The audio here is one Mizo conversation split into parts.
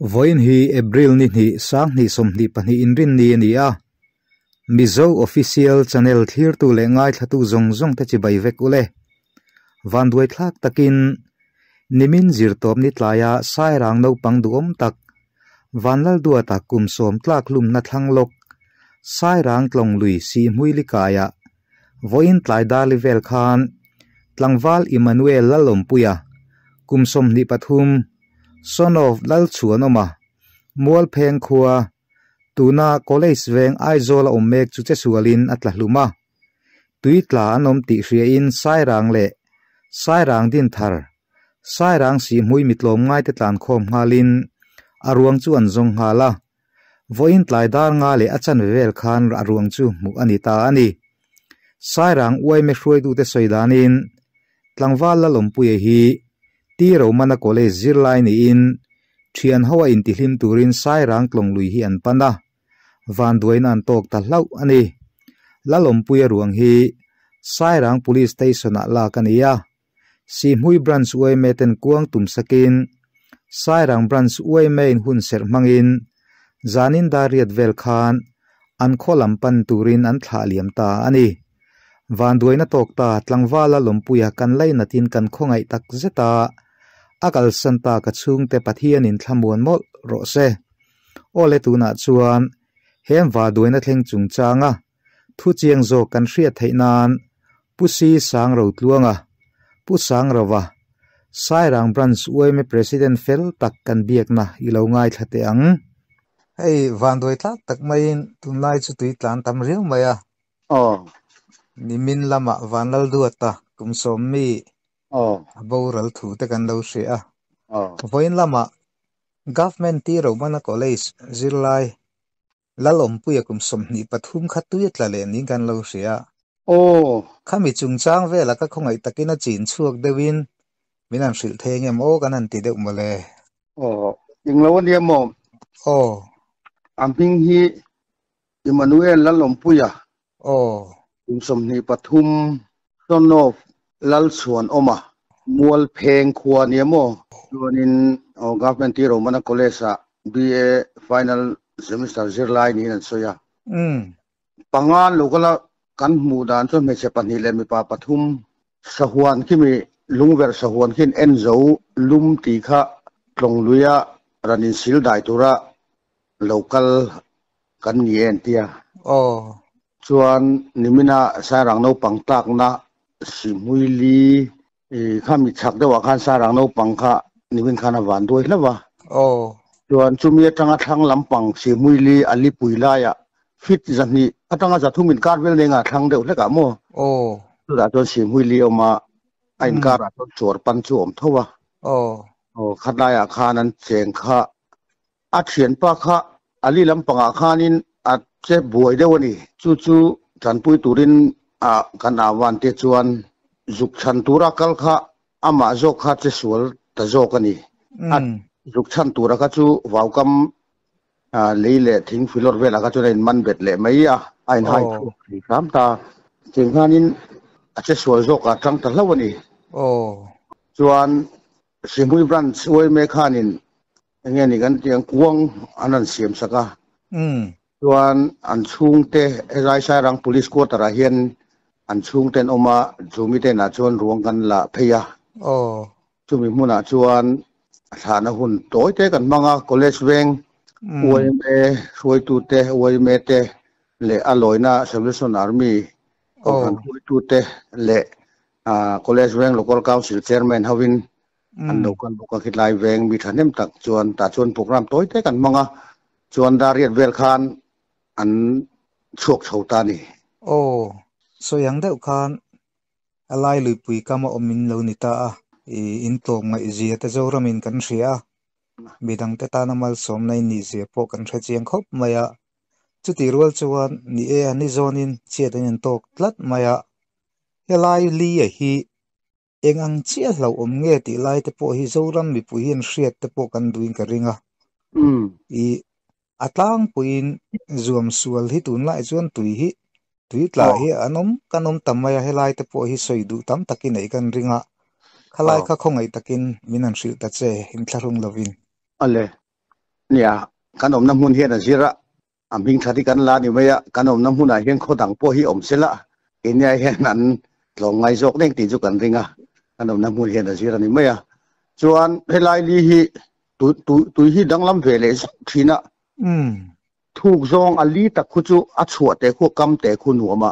Vawiin hi April ni hnih 2022 inrinni a ni a, Mizo Official Channel thlirtu leh ngaithlatu zawng zawng te chibai vek ule. Vanduai thlak takin nimin zirtawp ni tlaia Sairang naupang duhawm tak Vanlalduata kum sawm tlak hlumna thlang lawk Sairang tlawng lui Sihhmui likaiah Vawiin tlai darli vel khan tlangval Emmanuel Lalawmpuia, kum 23, son of Lalchhuanawma, Mualpheng khua, tuna College veng Aizawl a awm mek chu chesualin a tla hlum a. Tui tla an awm tih hriain Sairang leh Sairang Dinthar, Sairang Sihhmui mitlawm ngaite tlankhawm nghalin a ruang chu an zawng nghal a. Vawiin tlai dar nga leh a chanve vel khan a ruang chu hmuh a ni ta a ni. Sairang uaime hruaitute sawi danin tlangval Lalawmpuia hi T Romana College zirlai niin thian ho a intihlim turin Sairang tlawng lui hi an pan a, vanduaina an tawk ta hlauh a ni. Lalawmpuia ruang hi Sairang Police Station-ah lak a ni a, Sihhmui Branch uaime ten kuang tum sakin Sairang Branch uaime in hun serh hmangin zanin dar riat vel khan an khaw lam pan turin an thlah liam ta a ni. Vanduaina tawk ta tlangvala lawmpuia kan lainatin kan khawngaih tak zet a, a kalsan ta ka chhungte Pathianin thlamuan mawlh rawh se. Awle tunah chuan heng vaduaina thleng chungchanga Thu chiang zawk kan hriat theih nan Pu Si Sang Rotluanga, Pu Sang Rova, Sairang Branch uaime President fel tak kan biakna i lo ngaithla teh ang. Hei vanduai tlak tak maiin tunlai chu tui tlan tam riau mai a. Aw. Nimin lamah Vanlalduata kum sawm mi Aw. a boral thu te kan lo hria a. Aw. Vawiin lamah Government T Romana College zirlai Lalawmpuia kum 23 kha tui a tla leh niin kan lo hria. Aw. Khami chungchang vela ka khawngaih takin a chin chhuak deuhin min han hrilh thei engem aw kan han ti deuh mawle. Aw, englo a nia maw? Aw. A hming hi Emmanuel Lalawmpuia. Aw. Kum 23, son of Lalchhuanawma, Mualpheng khua a nia maw? Chuanin Government T Romana College-ah BA final semester zirlai niin an sawi a. Panga an lo kal a, kan hmuh dan chuan hmeichhe pahnih leh mipa pathum sahuan khi mi lungverh sahuan khi an en zo lum tih kha tlawng luia ran insil dai tura lo kal kan ni e an ti a. Aw. Chuan nimina Sairang naupang tlakna Sihhmuili kha mi chhak deuhah khan Sairang naupang kha nimin khan a van duai hlauh a. Aw. Chuan chumi atanga thlang lampang Sihhmuili a lipui laiah fit 200 atanga 300 inkar vel nengah thlang deuh hlekah maw? Aw. Chutah chuan Sihhmuili a awm a, a inkarah chuan chawr pan chu a awm tho a. Aw. Aw, khatlaiah khan an cheng kha A thianpa kha a li lampangah khanin a che buai deuh a ni. Chu chu tanpui turin a kan au van te chuan zuk chhan tura kal kha amah zawk kha che sual ta zawk a ni. A zuk chhan tura kha chu vaukam lei leh thing filawr velah kha chuan a inman bet leh mai a, a inhai chhuak thei hram ta. Cheng khanin a che sual zawk a tang ta hlauh a ni. Chuan Sihhmui Branch uaime khanin Enge ni kan tih ang kuang an rawn siam sak a. Chuan an chhungte helai Sairang Police Quarter ah hian an chhungte an awm a, chumi te inah chuan ruang kan la phei a. Chumi hmunah chuan thlahna hun tawi te kan hmang a, College veng YMA hruaitute, YMA te leh a lawina Salvation Army kohhran hruaitute leh College veng Local Council Chairman hovin An lo kal bawk a, khitlai veng mi thahnem tak chuan tah chuan program tawi te kan hmang a, chuan dar riat vel khan an chhuak chho ta a ni. Aw, sawi ang deuh khan a lai luipui kam a awm in lo ni ta a, i in tlawm ngaihzia te Zoramin kan hria a, midangte tana malsawmna in nihzia pawh kan hre chiang khawp mai a, chutih rual chuan ni e a ni zawnin chhiat an intawk tlat mai a, helai li a hi Eng ang chiah hlauhawm nge tih lai te pawh hi Zoram mipui hian hriat te pawh kan duhin ka ring a. I a tlangpuiin zuam sual hi tunlai chuan tui hi tui tla hi an awm kan awm ta mai a, helai te pawh hi sawi duh tam takin ei kan ring a. Khalai kha khawngaih takin min han hrilh ta che inthlahrung lovin. Ale. Nia, kan awmna hmun hian a zir a, a hming that hi kan la ni mai a, kan awmna hmunah hian khaw dang pawh hi awm se la, keini ah hian an tlawm ngai zawk reng tih chu kan ring a, kan awmna hmun hian a zir a ni mai a. Chuan helai li hi tui tui tui hi danglam ve leh zauh thin a, thuk zawng a li tak khu chu a chhuah teh khu a kam teh khu nuam a,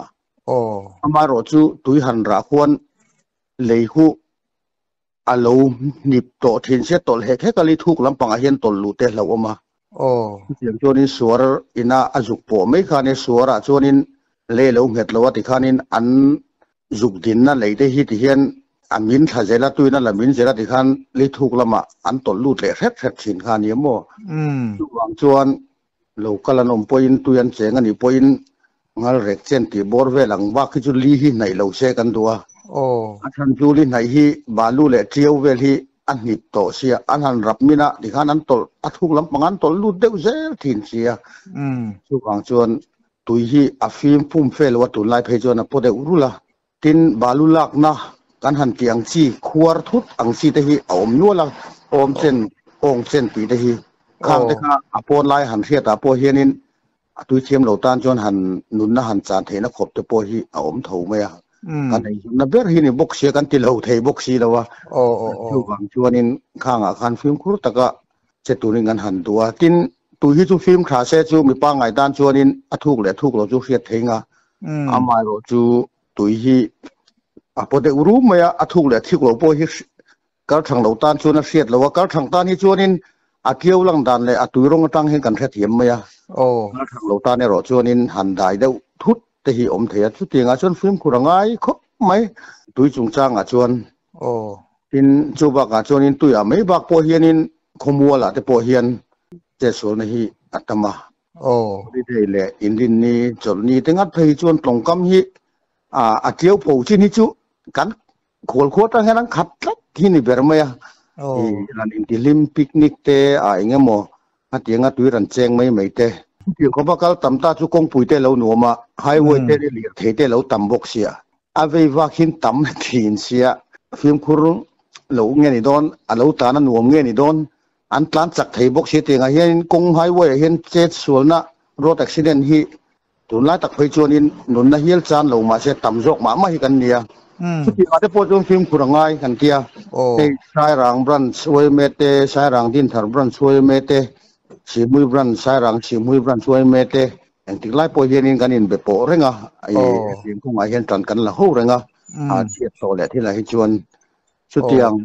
amaherawhchu tui han rah khuan lei huh A lo hnip tawh thin sia tawlh hek hek a li thuk lampangah hian tawlh luh te hlauh awm a. Chutiang chuanin suar ina a zuk pawh mai khanin suarah chuanin lei a lo nghet lo a tikhanin an zuk dinna lei te hi tihian a min thla zel a, tuin a la min zel a tikhan li thuk lamah an tawlh lut leh hret hret thin kha a ni maw? Chuvang chuan lo kal an awm pawhin tui an cheng a nih pawhin ngal rek chen tih bawr vel ang bak hi chu li hi hnaih lo se kan duh a. A chhan chu li hnaih hi balu leh tiau vel hi a hnip tawh sia, an han rap min a tikhan an tawlh a thuk lampang an tawlh lut deuh zel thin sia. Chuvang chuan tui hi a fim fum fe lo a tunlai phei chuan a paw deuh rulh a. Tin, balu lakna kan han tih ang chi, khuar thut ang chi te hi a awm nual a, awm chen, awng chen tih te hi. Khang te kha a pawn lai han hriatah pawh hianin a tui thiam lo tan chuan han nunna han chan theihna khawp te pawh hi a awm tho mai a. Kan eizawnna ber hi ni bawk sia, kan ti lo thei bawk si lo a. Chuvang chuanin khangah khan fimkhur taka che turin kan han duh a. Tin, tui hi chu fim tha se chu mipa ngai tan chuanin a thuk leh thuk lo chu hriat thei nga. Amaherawh chu tui hi a paw deuh rum mai a, a thuk leh thik lo pawh hi kal thang lo tan chuan a hriat lo a. Kal thang tan hi chuanin a tlio lang dan leh a tui rawng atang hian kan hrethiam mai a. Kal thang lo tan erawh chuanin han dai deuh thut te hi awm thei a. Chutiangah chuan fimkhur a ngai khawp mai tui chungchangah chuan. Tin, chu bakah chuanin tuiah mai bak pawh hianin khawmualah te pawh hian chetsualna hi a tam a. Holiday leh inrinni, chawlhni te ngat phei hi chuan tawngkam hi a tleu pho chin hi chu kan khual khua atang hian an khat tlat hi ni ber mai a. Ran intihlim picnic te a eng emaw a tianga tui ran cheng mai mai te. Chutiang khawpa kal tam ta chu kawngpui te lo nuam a, highway te lirthei te lo tam bawk sia. A vei vak hin tam thin sia, fimkhur lo nge ni dawn, a lo tan a nuam nge ni dawn, an tlan chak thei bawk sia tiangah hianin kawng highway ah hian chet sualna road accident hi tunlai tak phei chuanin nunna hial chan lo mahse tam zawk mah mah hi kan nia. Chutiangah te pawh chuan fimkhur a ngai kan tia. Hei Sairang branch yma te, Sairang Dinthar branch yma te, Sihmui branch, Sairang Sihmui branch yma te, Engtik lai pawh hianin kan inbe pawh reng a, i hetiang kawngah hian tan kan la ho reng a, a chhiat tawh leh thilah hi chuan chutiang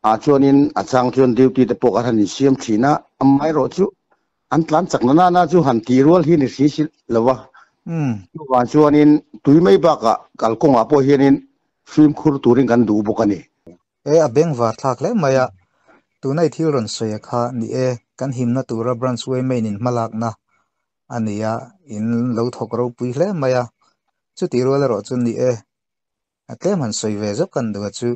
ah chuanin a chang chuan duty te pawh kan han insiam thin a, amaherawh chu an tlan chak na nana chu han tih rual hi ni hri si lo va, chuvang chuanin tui mai bakah kalkawngah pawh hianin fimkhur turin kan duh bawk a ni. E, a bengvar thlak hle mai a. Tuna i thil rawn sawi a kha ni e, kan himna tura Branch Waymain in hmalakna a ni a, in lo thawk ropui hle mai a. Chutih rual erawh chu ni e, a tlem han sawi ve zauh kan duh a chu.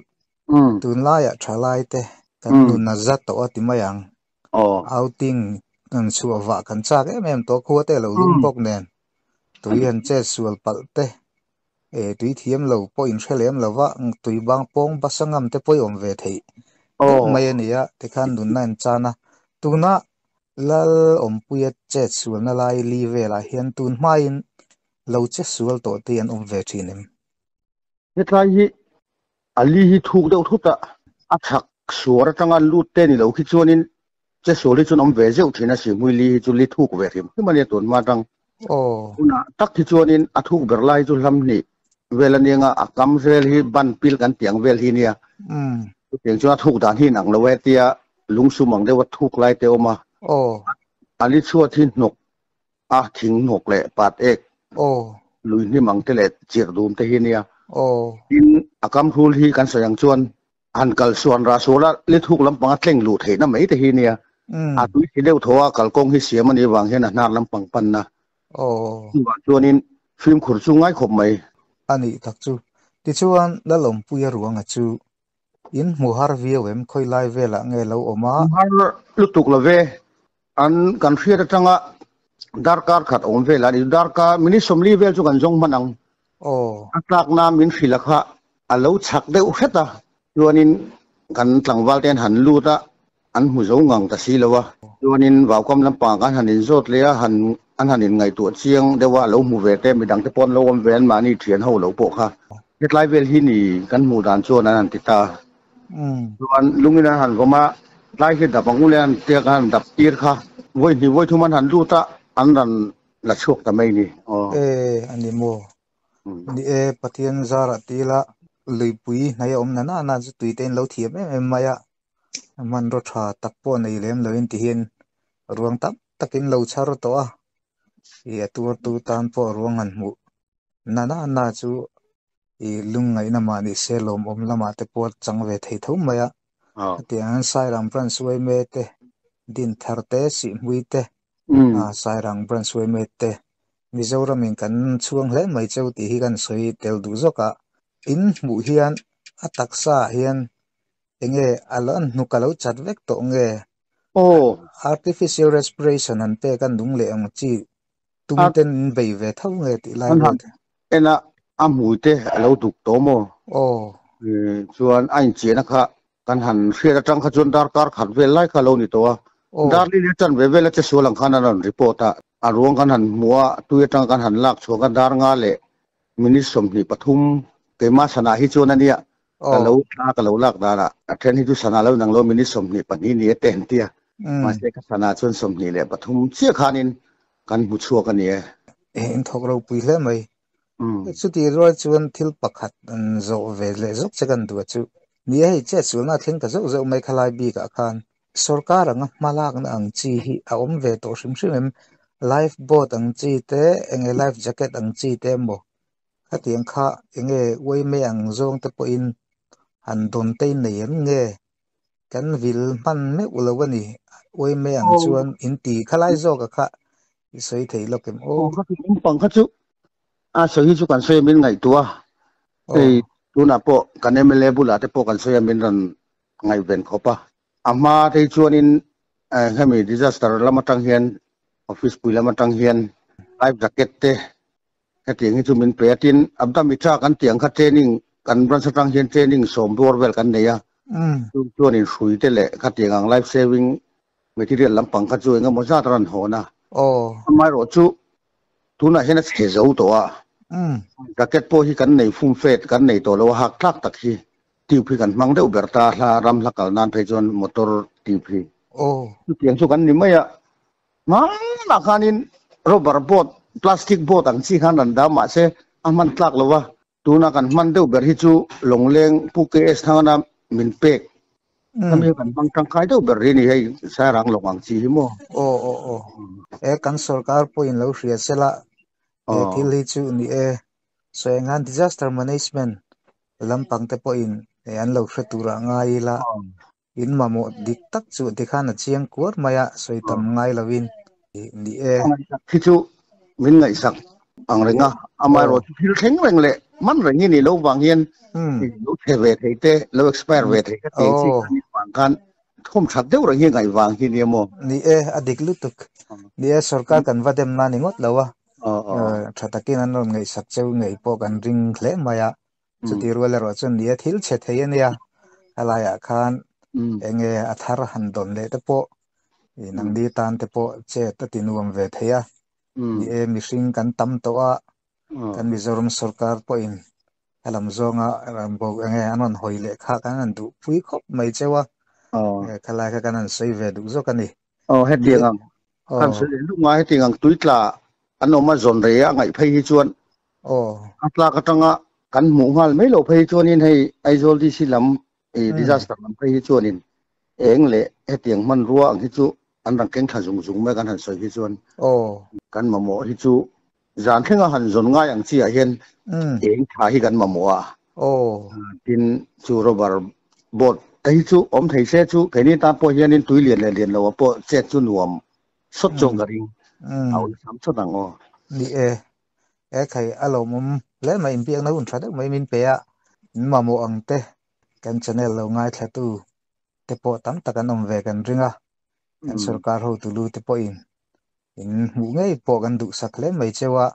Tunlaiah thalai te kan nun a za tawh a ti mai ang. Outing kan chhuah vah kan chak em em tawh khua te a lo lum bawk nen. Tui han chet sual palh te E tui thiam lo pawh in hre lem lo va, tui bang pawng basa ngam te pawh i awm ve theih deuh mai a ni a, tikhan nunna in chan a. Tuna Lal Awmpuia chet sualna lai li velah hian tun hmain lo che sual tawh te an awm ve thin em? Hetlai hi a li hi thuk deuh thut a, a chhak suar atanga lut te ni lo khi chuanin Che sual hi chuan awm ve zeuh thin a si, hmui li hi chu li thuk ve hrim hrim a nia tun hma atang. Hunah tak hi chuanin a thuk ber lai chu hlam hnih vel a nia, a kam vel hi ban pil kan tih ang vel hi nia. Chutiang chuan a thuk dan hi inang lo e tia lungsum ang deuha thuk lai te a awm a. A li chhuat hi hnawk a thing hnawk leh pat ek lui hnim ang te leh chirh dum te hi nia. Tin, a kam hrul hi kan sawi ang chuan Han kal suan rah sual a, li thuk lampang a tleng luh theihna mai te hi nia. A tui si deuh tho a, kalkawng hi siam a nih vang hian a hnar lampang panna. Chuvang chuanin fimkhur chu ngai khawp mai. A nih tak chu. Tichuan, Lalawmpuia ruanga chu in hmu har viau em? Khawi lai velah nge lo awm a? Hmu har lutuk lo ve. An kan hriat atanga darkar khat awm velah a ni. Darkar minute 40 vel chu kan zawng hman ang. A tlakna min hrilh a kha a lo chak deuh hret a, chuanin kan tlangval te an han lut a, an hmu zo ngang ta si lo a. Chuanin vaukam lampang kan han inzawt leh a, han an han inngaihtuah chiang deuh a, lo hmu ve te midang te pawh an lo awm ve, anmahni thian ho lo pawh kha hetlai vel hi ni kan hmuh dan chuan an han ti ta. Chuan lungin an han vawm a, tlai hi dap ang u le an tia kan han dap tir kha vawi hnih vawi thum an han lut a, an rawn la chhuak ta mai ni. Aw. E a ni maw? Ni e, Pathian zarah ti ila luipui hnai a awm na na chu tuite in lo thiam em em mai a. Hmanraw tha tak pawh nei lem loin ti hian ruang tam takin lo chhar tawh a, ih a tuartu tan pawh ruang han hmuh na na na chu ih lungngaihna mah ni se lawmawm lamah te pawh chang ve thei tho mai a. Hetiang hian Sairang Branch Suaime te, Dinthar te, Sihhmui te, Sairang Branch Suaime te Mizoramin kan chhuang hle mai cheu tih hi kan sawi tel duh zawk a. In hmuh hian a taksa ah hian Enge a lo an hnuk a lo chat vek tawh nge? Aw. Artificial respiration an pek a nung leh ang chi tum ten in bei ve tho nge tih lai An vel han te. en a, a hmui te a lo duk tawh maw? Aw. Chuan a inchiahna kha kan han hriat atang kha chuan darkar khat vel lai kha a lo ni tawh a. Aw. Dar li leh tan ve vel a che sual ang khan an rawn report a, a ruang kan han hmu a, tui atang kan han lak chhuak a, dar nga leh minute 23 keimah sanah hi chuan a nia. Ka lo thla ka lo lak danah a then hi chu sana lo nang lo minute 22 ni a te an ti a, mahse ka sana chuan 23 chiah khanin kan hmu chhuak a ni e. In thawk ropui hle mai. Chuti rual chuan thil pakhat an zawh ve leh zawk che kan duh a chu. Ni e hei chet sualna a thleng ta zauh zauh mai khalai bikah khan sorkar anga hma lakna ang chi hi a awm ve tawh hrim hrim em? Life boat ang chi te enge life jacket ang chi te emaw Khatiang kha enge uaime ang zawng te pawhin han dawn te in nei em nge? Kan vil hman meuh lo a ni. Uaime ang chuan in ti khalai zawk a kha i sawi thei lawk em aw? Aw, khati lampang kha chu a sawi hi chu kan sawi a min ngaihtuah a. Hei tunah pawh kan mla bulah te pawh kan sawi a min rawn ngaihven khawp a. A hma phei chuanin hemi disaster lam atang hian office pui lam atang hian life jacket te Hetiang hi chu min pe a, tin Abda Mitra kan tih ang kha training kan branch atang hian training sawm rual vel kan nei a, chung chuan in hrui te leh khatiang ang life saving material lampang kha chu engemaw zat a rawn hawn a. Amaherawh chu tunah hian a chhe zo tawh a, jacket pawh hi kan nei fum fet kan nei tawh lo a, hak tlak tak hi tube hi kan hmang deuh ber ta, hla ram hla kal nan phei chuan motor tube hi. Chutiang chu kan ni mai a. Hmanah khanin rubber boat, plastic boat ang chi khan an dah mahse a hman tlak lo va, tuna kan hman deuh ber hi chu Lawngleng Pu KS Thangana min pek hemi hi kan hmang tangkai deuh ber hi ni hei Sairang lawng ang chi hi maw. Aw aw aw e kan sorkar pawhin lo hria sela he thil hi chu ni e sawi ang khan disaster management lampang te pawhin an lo hre turah ngai ila. In mamawh dik tak chu tikhan a chiang kuar mai a, sawi tam ngai lovin ni e. Ngaihsak hi chu min ngaihsak ang reng a, amaherawh chu thil thleng reng leh man reng hi nih loh vang hian lo chhe ve thei te, lo expire ve thei ka tih chi kha nih vang khan thawm that deuh reng hi ngaih vang hi nia maw? Ni e, a dik lutuk. Ni e, sorkar kan va dem na ni ngawt lo a, tha takin an rawn ngaihsak cheu ngei pawh kan ring hle mai a. Chuti rual erawh chuan nia thil chhe thei a nia, a laiah khan enge a thar han dawn leh te pawh nangni tan te pawh chet a ti nuam ve thei a. Ni e, mihring kan tam tawh a, kan Mizoram sorkar pawhin a lam zawnga enge an rawn hawi leh kha kan han duh pui khawp mai cheu a, khalai kha kan han sawi ve duh zawk a ni. Aw, hetiang ang kan sawi leh luh ngai, hetiang ang tui tla an awm a zawn rei a ngaih phei hi chuan a tlak atanga kan hmuh nghal mai loh phei hi chuanin hei Aizawl DC lam disaster lam phei hi chuanin eng leh hetiang hmanrua ang hi chu an rawn keng thla zung zung mai kan han sawi hi chuan kan mamawh hi chu zan thlenga han zawn ngai ang chi ah hian eng tha hi kan mamawh a. Tin chu rubber boat te hi chu awm thei se chu keini tan pawh hianin tui lian leh lian loah pawh chet chu nuam sawt chuan ka ring a awlsam sawt ang aw. Ni e, e khai a lawmawm hle mai inbiakna hun tha deuh mai min pe a, in mamawh ang te kan channel lo ngaithlatu te pawh tam tak an awm ve kan ring a, kan sorkar hotu lu te pawhin in hmuh ngei pawh kan duhsak hle mai cheu a,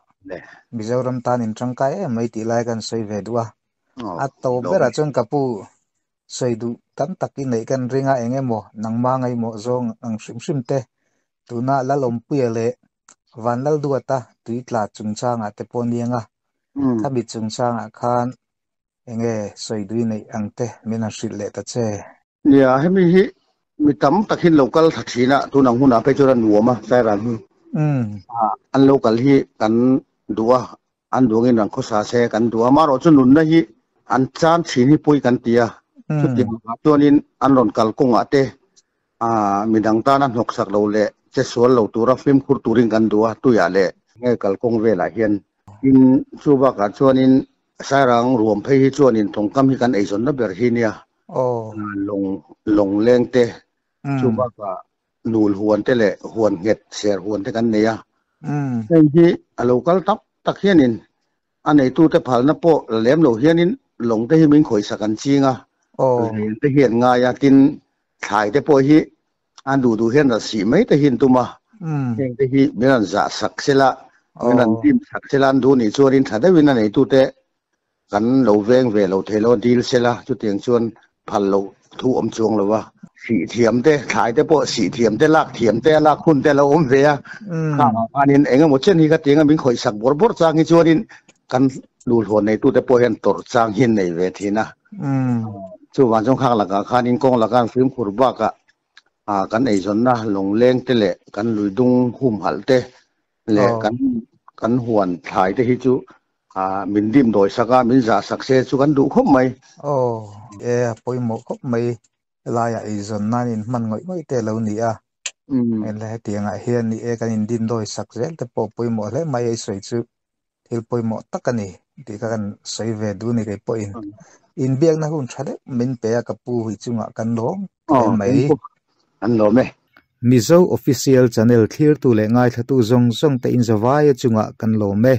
Mizoram tan in tangkai em mai tih lai kan sawi ve duh a, a tawp berah chuan ka pu sawi duh tam tak i neih kan ring a, eng emaw nangma ngaihmawh zawng ang hrim hrim te. Tuna Lalawmpuia leh Vanlalduata tui tla chungchangah te pawh aniang a, khami chungchangah khan enge sawi dui neih ang te min han hrilh leh ta che. Nia, hemi hi mi tam tak hin lo kal tha thin a, tun ang hunah phei chuan a nuam a, Sairang hi. An lo kal hi kan duh a, an duangin an khawsa se kan duh a, amaherawhchu nunna hi an chan thin hi pawi kan ti a, chutiang lakah chuanin an rawn kal kawngah te midang tana hnawksak lo leh che sual lo tura fimkhur turin kan duh a, tuiah leh nge kalkawng velah hian. Tin, chu bakah chuanin Sairang ruam phei hi chuanin tawngkam hi kan eizawnna ber hi nia, lawng lawng leng te, chu bakah nul huan te leh huan nghet ser huan te kan nei a. Heng hi a lo kal tak tak hianin A neitute phalna pawh la lem lo hianin lawng te hi min khawihsak an ching a, ven te hi an ngai a, tin thlai te pawh hi an duh duh hian rawn sih mai te hi an tum a, heng te hi min rawn zah sak sela, min rawn dim sak sela an duh nih chuanin tha deuhin a neitute kan lo veng ve lo thei lo a dil sela, chutiang chuan phal loh thu awm chuang lo a. Sih thiam te, thlai te pawh sih thiam te, lak thiam te, a lak hun te a lo awm ve a. Khang ah khanin eng emaw chen hi ka tiang a min khawih sak bawrh bawrh chang hi chuanin kan lulhawn neitute pawh hian tawrh chang hi an nei ve thin a. Chuvang chuan khang lakah khanin kawng laka an fimkhur bakah kan eizawnna lawngleng te leh kan luidung humhalh te leh kan kan huan thlai te hi chu min dim dawi sak a, min zah sak se chu kan duh khawp mai. Aw, e a pawimawh khawp mai. Helaiah eizawn nan in hman ngawih ngawih te a lo ni a. Heng hetiangah hian ni e kan in dim dawi sak zel te pawh pawimawh hle mai ei sawi chu thil pawimawh tak a ni tih kha kan sawi ve duh a ni kei pawhin. Inbiakna hun tha deuh min pe a ka pu hui chungah kan lawm hle mai. An lawm e. Mizo Official Channel thlirtu leh ngaithlatu zawng zawng te inzavaia chungah kan lawm e.